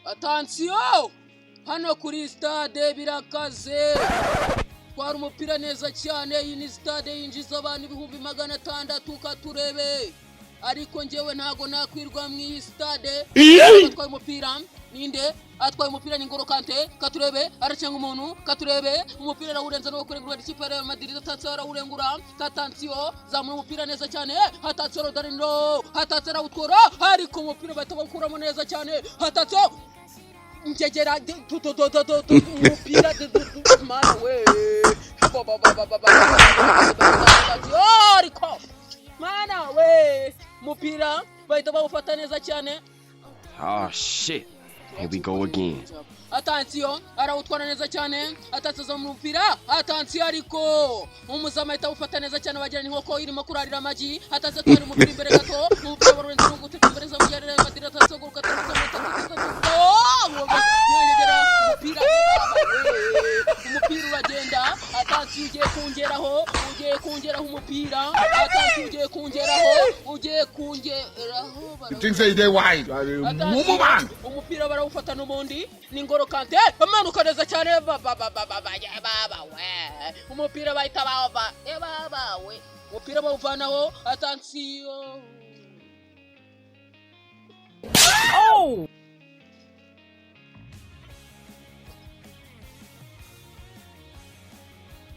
Attention, hano kuri stade birakaze. Twara umupira neza cyane. Iyi ni stade yinjiza abantu 600,000. Katurebe, ariko njyewe ntago nakwirwa mu iyi stade. Atwaye umupira ninde? Atwaye umupira ni Ngolo Kante. Katurebe, aracenga umuntu. Katurebe, umupira arawurenza no kurengura ikipe ya Real Madrid. Attention, arawurengura. Attention, zamura umupira neza cyane. Attention, Rodrigo. Attention, arawutwara, ariko umupira bahita bawukuramo neza cyane. Attention, ngegera tu tu tu tu tu tu, umupira tu tu, mana we. Ba, ba, ba, ba, ba, ba, ariko mana we, umupira bahita bawufata neza cyane. Oh shit. Here we go again. Attention, arawutwara neza cyane. Attention, mu mupira. Attention, ariko umuzamu ahita awufata neza cyane, wagira ni inkoko irimo kurarira amagi. Attention, atwara umupira imbere gato, umupira warurenze no guteka imbere za ya Real Madrid. Attention, guruka. Attention, yongera umupira, umupira uragenda. Attention, ugiye kongeraho, ugiye kongeraho umupira. Attention, ugiye kongeraho, ugiye kongeraho. You think say they wise? You are a mumu man. Umupira barawufata n'ubundi ni Ngolo Kante, amanuka neza cyane. Ba ba ba ba ba ba ya baba we, umupira bahita bava. Ya baba we, umupira bawuvanaho. Attention. Oh!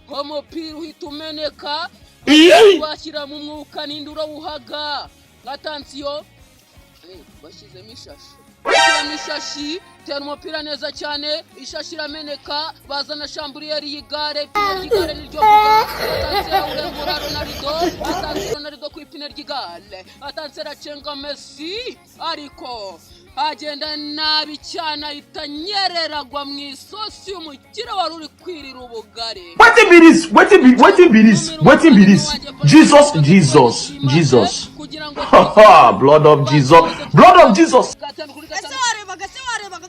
Umupira uhita umeneka, bashyira mu mwuka. Ninde urawuhaga? Attention, bashyizemo ishashi, bashyiramo ishashi. Tera umupira neza cyane, ishashi irameneka. Bazana chambriyeri y'igare, ipine ry'igare niryo vuga. Attention, urengura Ronaldo. Attention, Ronaldo ku ipine ry'igare. Attention, aracenga Messi, ariko agenda nabi cyane, ahita anyereragwa mu isosi y'umukire wari uri kwirira ubugari. Wetin be this? Wetin be, wetin be this? Wetin be this? Jesus, Jesus, Jesus. Kugira ngo Blood of Jesus, blood of Jesus. Gatanu kuri Ese gatanu. warebaga, se warebaga?